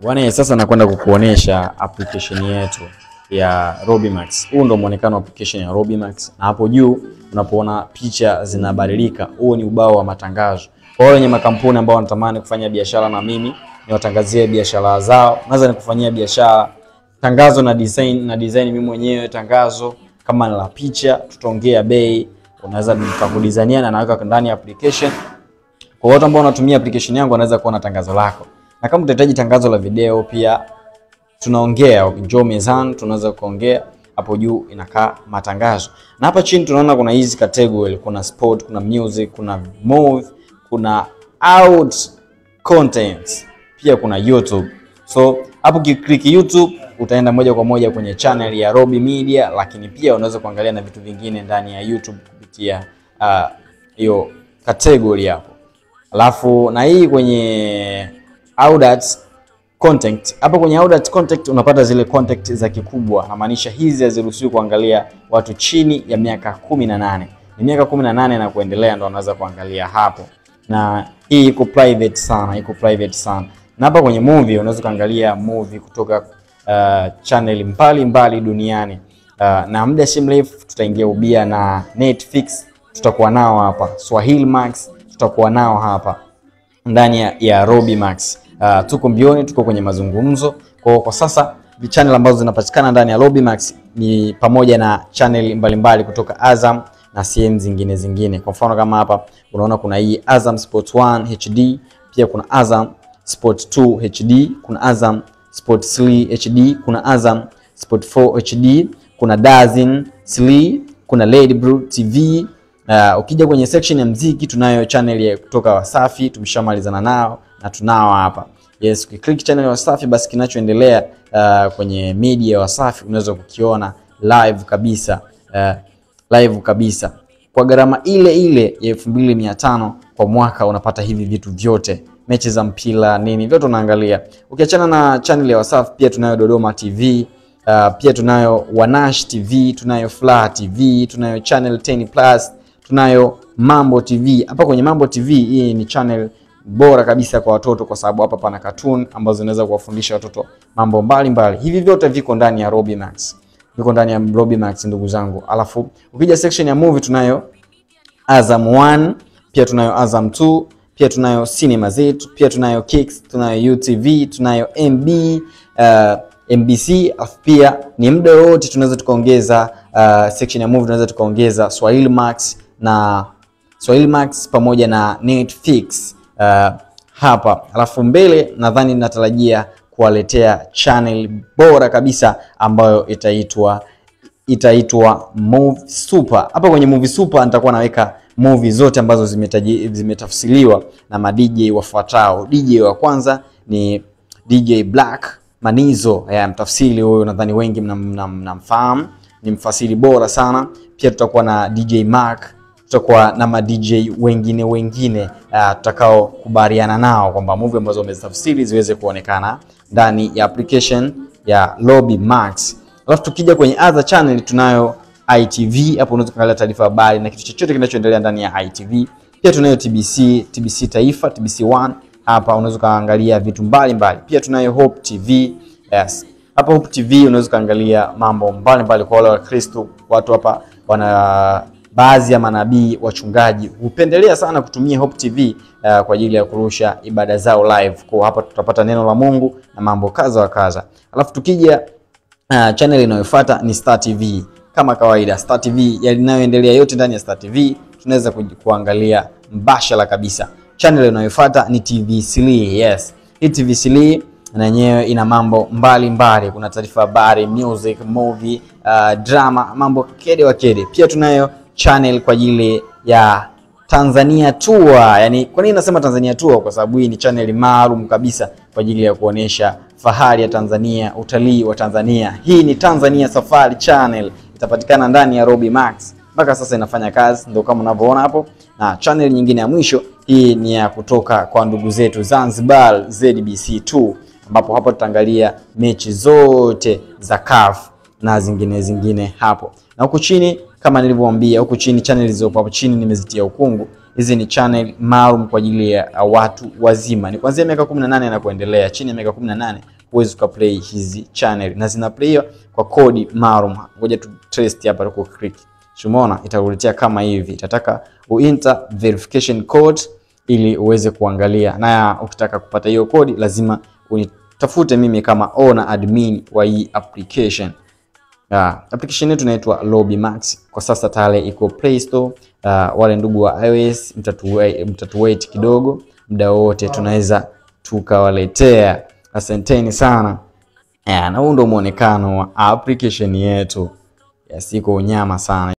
Bwana, sasa nakwenda kukuonesha application yetu ya Robimax. Huu ndio muonekano wa application ya Robimax, na hapo juu unapoona picha zinabadilika, huo ni ubao wa matangazo. Kwa wale wenye makampuni ambao wanatamani kufanya biashara na mimi, niwatangazie biashara zao, naweza nikufanyia biashara tangazo na design mimi mwenyewe tangazo kama la picha, tutaongea bei, unaweza nikakudesignia na naweka ndani ya application. Kwa watu ambao wanatumia application yangu wanaweza kuona tangazo lako. Na kama utahitaji tangazo la video pia tunaongea, njoo mezani tunaweza kuongea. Hapo juu inakaa matangazo. Na hapa chini tunaona kuna hizi category, kuna sport, kuna music, kuna movie, kuna out content, pia kuna YouTube. So hapo ukiklik YouTube utaenda moja kwa moja kwenye channel ya Robi Media, lakini pia unaweza kuangalia na vitu vingine ndani ya YouTube kupitia hiyo category hapo. Alafu na hii kwenye Audat content, hapo kwenye Audat content unapata zile content za kikubwa, namaanisha hizi haziruhusiwi kuangalia watu chini ya miaka 18. Ni miaka 18 na kuendelea ndo wanaweza kuangalia hapo. Na hii iko private sana, iko private sana. Na hapa kwenye movie unaweza kuangalia movie kutoka channel mbali duniani. Na muda si mrefu tutaingia ubia na Netflix, tutakuwa nao hapa. Swahili Max tutakuwa nao hapa ndani ya Robimax. Tuko mbioni, tuko kwenye mazungumzo. Kwa sasa channel ambazo zinapatikana ndani ya Robimax ni pamoja na channel mbalimbali kutoka Azam na sehemu zingine. Kwa mfano kama hapa unaona kuna hii Azam Sport 1 HD, pia kuna Azam Sport 2 HD, kuna Azam Sport 3 HD, kuna Azam Sport 4 HD, kuna Dazin 3, kuna Lady Blue TV. Ukija kwenye section ya mziki tunayo channel ya kutoka Wasafi, tumeshamalizana nao na tunao hapa. Yes, ukiklik channel ya Wasafi basi kinachoendelea kwenye media ya Wasafi unaweza kukiona live kabisa. Live kabisa. Kwa gharama ile ile ya 2500 kwa mwaka unapata hivi vitu vyote. Mechi za mpira nini vyote unaangalia. Ukiachana na channel ya Wasafi pia tunayo Dodoma TV, pia tunayo Wanash TV, tunayo Fla TV, tunayo Channel 10 Plus, tunayo Mambo TV. Hapa kwenye Mambo TV hii ni channel bora kabisa kwa watoto kwa sababu hapa pana cartoon ambazo zinaweza kuwafundisha watoto mambo mbalimbali. Hivi vyote viko ndani ya Robimax. Viko ndani ya Robimax ndugu zangu. Alafu ukija section ya movie tunayo Azam 1, pia tunayo Azam 2, pia tunayo cinema zetu, pia tunayo Kicks, tunayo UTV, tunayo MB, MBC. Alafu pia ni muda wote tunaweza tukaongeza section ya movie tunaweza tukaongeza Swahili Max na Swahili Max pamoja na Netflix hapa. Alafu mbele nadhani natarajia kuwaletea channel bora kabisa ambayo itaitwa Movie Super. Hapa kwenye Movie Super nitakuwa naweka movie zote ambazo zimetafsiriwa na ma DJ wafuatao. DJ wa kwanza ni DJ Black Manizo, mtafsiri huyo nadhani wengi mnamfahamu, ni mfasiri bora sana. Pia tutakuwa na DJ Mark, tutakuwa na ma DJ wengine tutakao kubaliana nao kwamba movie ambazo wamezitafsiri ziweze kuonekana ndani ya application ya Robimax. Alafu tukija kwenye other channel tunayo ITV, hapo unaweza kuangalia taarifa habari na kitu chochote kinachoendelea ndani ya ITV. Pia tunayo TBC, TBC Taifa, TBC 1, hapa unaweza kuangalia vitu mbalimbali. Pia tunayo Hope TV. Yes. Hapa Hope TV unaweza kuangalia mambo mbalimbali kwa wale wa Kristo. Watu hapa wana baadhi ya manabii, wachungaji hupendelea sana kutumia Hope TV kwa ajili ya kurusha ibada zao live. Kwa hapa tutapata neno la Mungu na mambo kaza wa kaza. Alafu tukija channel inayofuata ni Star TV. Kama kawaida Star TV yanayoendelea yote ndani ya Star TV tunaweza kuangalia mbashara kabisa. Channel inayofuata ni TV3. Yes. Hii TV3 na yenyewe ina mambo mbalimbali. Kuna taarifa habari, music, movie, drama, mambo kede wa kede. Pia tunayo channel kwa ajili ya Tanzania Tour. Yani kwa nini nasema Tanzania Tour? Kwa sababu hii ni channel maalum kabisa kwa ajili ya kuonesha fahari ya Tanzania, utalii wa Tanzania. Hii ni Tanzania Safari Channel, itapatikana ndani ya Robimax. Mpaka sasa inafanya kazi, ndio kama unavyoona hapo. Na channel nyingine ya mwisho hii ni ya kutoka kwa ndugu zetu Zanzibar, ZBC2, ambapo hapo tutaangalia mechi zote za CAF na zingine hapo. Na huku chini kama nilivyowaambia, huku chini channel zilizopo hapo chini nimezitia ukungu. Hizi ni channel maalum kwa ajili ya watu wazima, ni kuanzia miaka 18 na kuendelea. Chini ya miaka 18 huwezi ukaplay hizi channel, na zinaplayiwa kwa kodi maalum. Ngoja tu test hapa kwa click. Umeona itakuletea kama hivi, itataka uenter verification code ili uweze kuangalia, na ukitaka kupata hiyo kodi lazima unitafute mimi kama owner admin wa hii application. Application yetu inaitwa Robimax, kwa sasa tayari iko Play Store. Wale ndugu wa iOS mtatuwait kidogo, muda wote tunaweza tukawaletea. Asanteni sana. Na huu ndio muonekano wa application yetu. Yes, iko unyama sana.